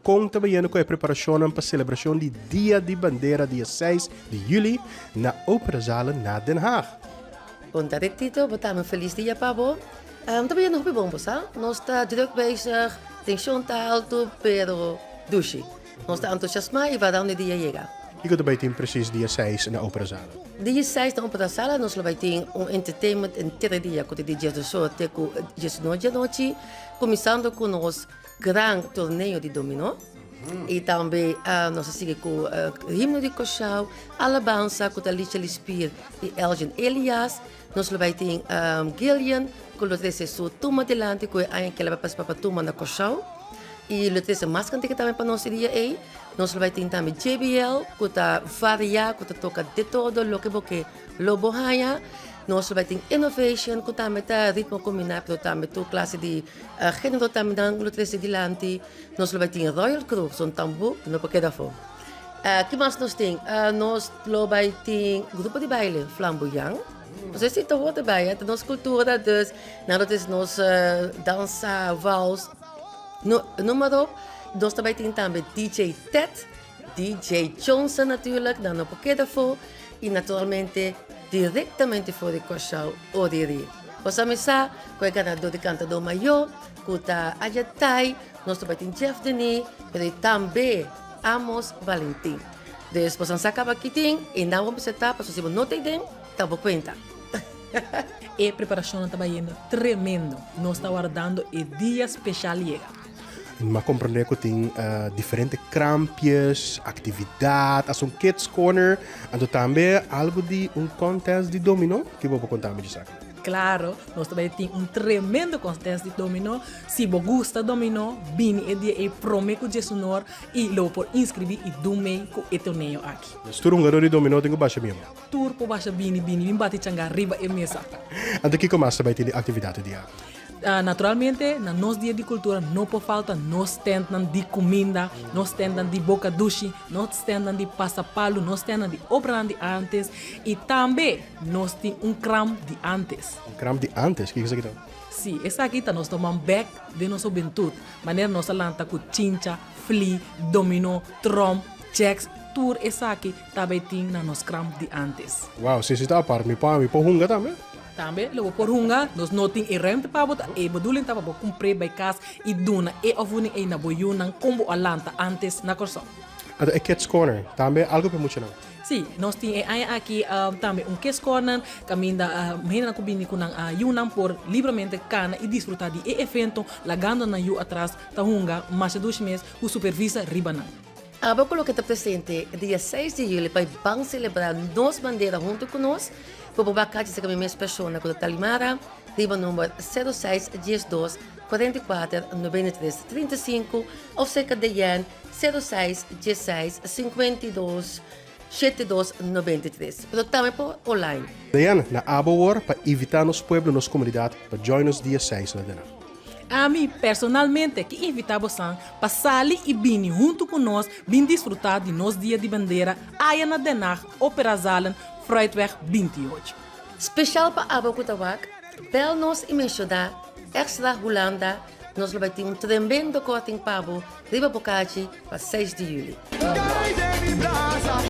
Kon ta bayendo ku e preparashonnan pa selebrashon di Dia di Bandera dia seis di yüli na Operazalen na Den Haag? Bon tardi Tito, bo ta mi felis dia pa bo. Ta bayendo hopi bon bo sa. Nos ta druk bezig, tenshon ta altu pero dushi. Nos ta entusiasmá i wardando e dia yega. Kiko ta bai tin presis dia seis na Operazalen? Dia seis na Operazalen nos lo bai tin un entertainment henter e dia ku ta di diesdos or te ku diesnuebe di anochi, kuminsando ku nos Gran torneo di dominó i tambe nos a sigui ku himno di Kòrsou, alabansa ku ta Licha Lispier i Elgin Elias. Nos lo bai tin Gillian ku lo trese su tuma dilanti ku e aña ke lo bai partisipá pa tuma na Kòrsou i lo trese mas kantika tambe pa nos e dia ei. Nos lo bai tin tambe JBL ku ta varia ku ta toka de todo loke bo ke lo bo haña. Nos lo bai tin Innovation ku tambe ta ritmo kombiná pero tambe tur klase di Género tambe nan lo trese dilanti. Nos lo bai tin Royal Crew, son tambú no por keda afó. Ki mas nos tin? Nos lo bai tin grupo di baile Flamboyant. No sé si ta hoort erbij, hè? Ta nos kultura, dus nan lo trese nos dansa, vals, noem maar op. Nos ta bai tin tambe DJ Ted, DJ Johnson natuurlijk, nan no por keda afó. I naturalmente direktamente for di Kòrsou, Oriri. Nos a misa ku e ganadó di Kantadó Mayó, ku ta Ajatai, nos ta bai tin Jeff Denis, pero i tambe Amos Valentin. Dus boso sa kaba ki tin i nan bo mester ta, pasobra si bo no ta ei den, ta bo kuenta. E preparashonnan ta bayendo tremendo. Nos ta wardando e dia speshal yega. Mi a komprendé ku tin diferente krampjes, aktividat, hasta un kids corner, anto tambe algu di un contest di dominó. Ki bo por konta mi di esaki? Klaro, nos ta bai tin un tremendo contest di dominó. Si bo gusta dominó, bini e dia ei promé ku djesunor i lo bo por inskribí i dun mei ku e torneo aki. Pues tur hungadó di dominó tin ku basha bien. Tur por basha bini, bini, bin bati changá riba e mesa. Anto kiko mas ta bai tin di aktividat e dia aki? Naturalmente, na nos Dia di Kultura no por falta nos stèntnan di kuminda, nos stèntnan di boka dushi, nos stèntnan di pasapalu, nos stèntnan di obranan di ántes i tambe nos tin un kram di ántes. Un kram di ántes? Kiko esaki ta? Sí, esaki ta nos toman bèk den nos hubentut, manera nos a lanta ku chincha, fli, dominó, tròm, chèks, tur esaki ta bay tin na nos kram di ántes. Wow, si esei ta apart, mi por mi por hunga tambe? Tambe lo bo por hunga, nos no tin e ruimte pa bo, ta e bedoeling ta pa bo kumpr'é bay kas i duna e ofuning ei na bo yunan kon bo a lanta ántes na Kòrsou. Anto e Kids Corner, tambe algu pa e muchanan? Sí, nos tin e aña aki tambe un Kids Corner kaminda hendenan ku bini ku nan yunan por libramente kana i disfrutá di e evento lagando nan yu atras ta hunga masha dushi mes ku supervisa riba nan. Abo ku loke ta presente dia seis di juli pa e ban selebrá nos bandera huntu ku nos, por bo baka djis mi mes persona ku ta Talimara riba number sero seis diesdos 44 93 35 òf serka Deyen sero seis diesseis 52 72 93. Pero tambe por online. Deyen, na abo awor pa invitá nos pueblo, nos komunidat pa join nos dia seis na Den Haag. Ami personalmente ke invitá bosan pa sali i bini huntu ku nos bin disfrutá di nos Dia di Bandera aya na Den Haag, Operazalen, Fruitweg 28. Speshal pa abo ku ta wak, bèl nos i menshoná Extra Hulanda, nos lo bai tin un tremendo korting pa bo riba bo kachi pa seis di yüli.